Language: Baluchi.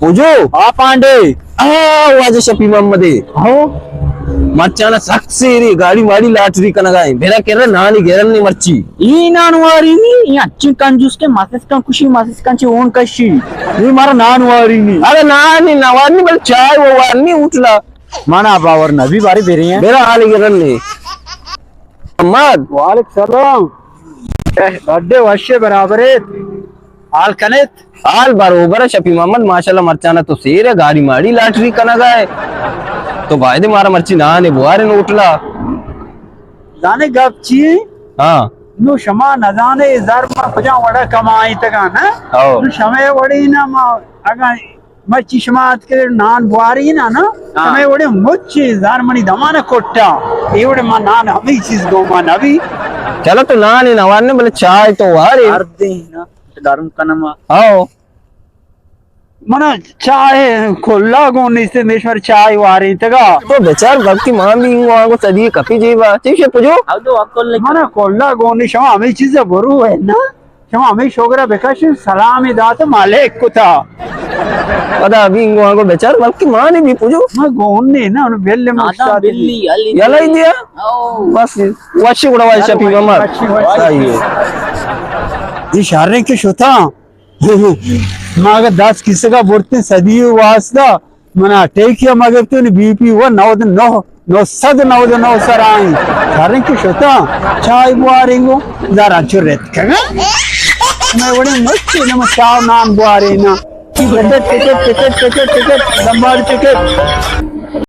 کجو؟ آ پانڈے۔ آ، واجہ شفیع محمد۔ ہو۔ مرچانا سخت سیری، گاڑی واڑی لاٹری کنگا ایں۔ بیرا کرا نانی گرن نے مرچی۔ ای نان واری نی، ای اچی کنجوس کے ماسس کن کشی، ماسس کن چی اون کشی۔ ای مارا نان واری نی۔ ارے نانی نوار نی، بل چائے وہ وار نی اٹھلا۔ مانا باور نبی باری بیرے ہیں۔ بیرا حال گرن نے۔ محمد۔ وعلیکم سلام۔ بڈے وشے برابر ایت۔ حال کنیت؟ حال بروبر ء شفیع محمد، ماشاءاللہ مرچانا تو سیر ء، گاڑی ماڑی لاٹری کنگا ء۔ تو بایدے مارا مرچی نان ء بوارے ہوٹلا۔ زانے گپ چی؟ ہاں۔ نو شما نزانے زر ما کجا وڑا کمائیتگا نا؟ ہو۔ نو شمے وڑی نا ما اگاں مرچی شما اتکے نان بواری نا نا؟ ہاں۔ شمے وڑے مچی زر منی دمانا کٹا۔ اے وڑے ما نان ہمیں چیز گوما نبی۔ چلو تو نان ہی نوار نے، بلے چائے تو وارے۔ ہر دے نا۔ گرم کنما۔ ہاؤ۔ منا چائے کلا گون نیست، میشور چائے وارینتگا۔ تو بچار بلکہ ما بھی انگو آنگو سدی کپی جیبا۔ چیشے پجو؟ منا کلا گون نیست، شما ہمیں چیز برو ہے نا؟ شما ہمیں شوگرا بکشن، سلام دات مالک کتا۔ پدا بھی انگو آنگو بچار بلکہ ما نے بھی پجو۔ ما گون نے نا، بل میں استاد بلی۔ یلا ہی دیا۔ بس وشی گڑا واجہ شفیع محمد۔ وشی، وشی۔ آئیے۔ یہ شہریں کے شتا۔ ما اگہ دست کیسگا برتیں سدی واسطہ، منا ٹیکیا مگرتوں بی پی و نود نو، نو سد نود نو سر آئیں۔ ہریں کہ شتا، چائے بواریں گو، زارا چو رت کگا۔ میں وڑے مچے نمو چاو نان بوارے نا۔ Ticket, ticket, ticket, ticket, ticket, لمباڑی ٹکٹ۔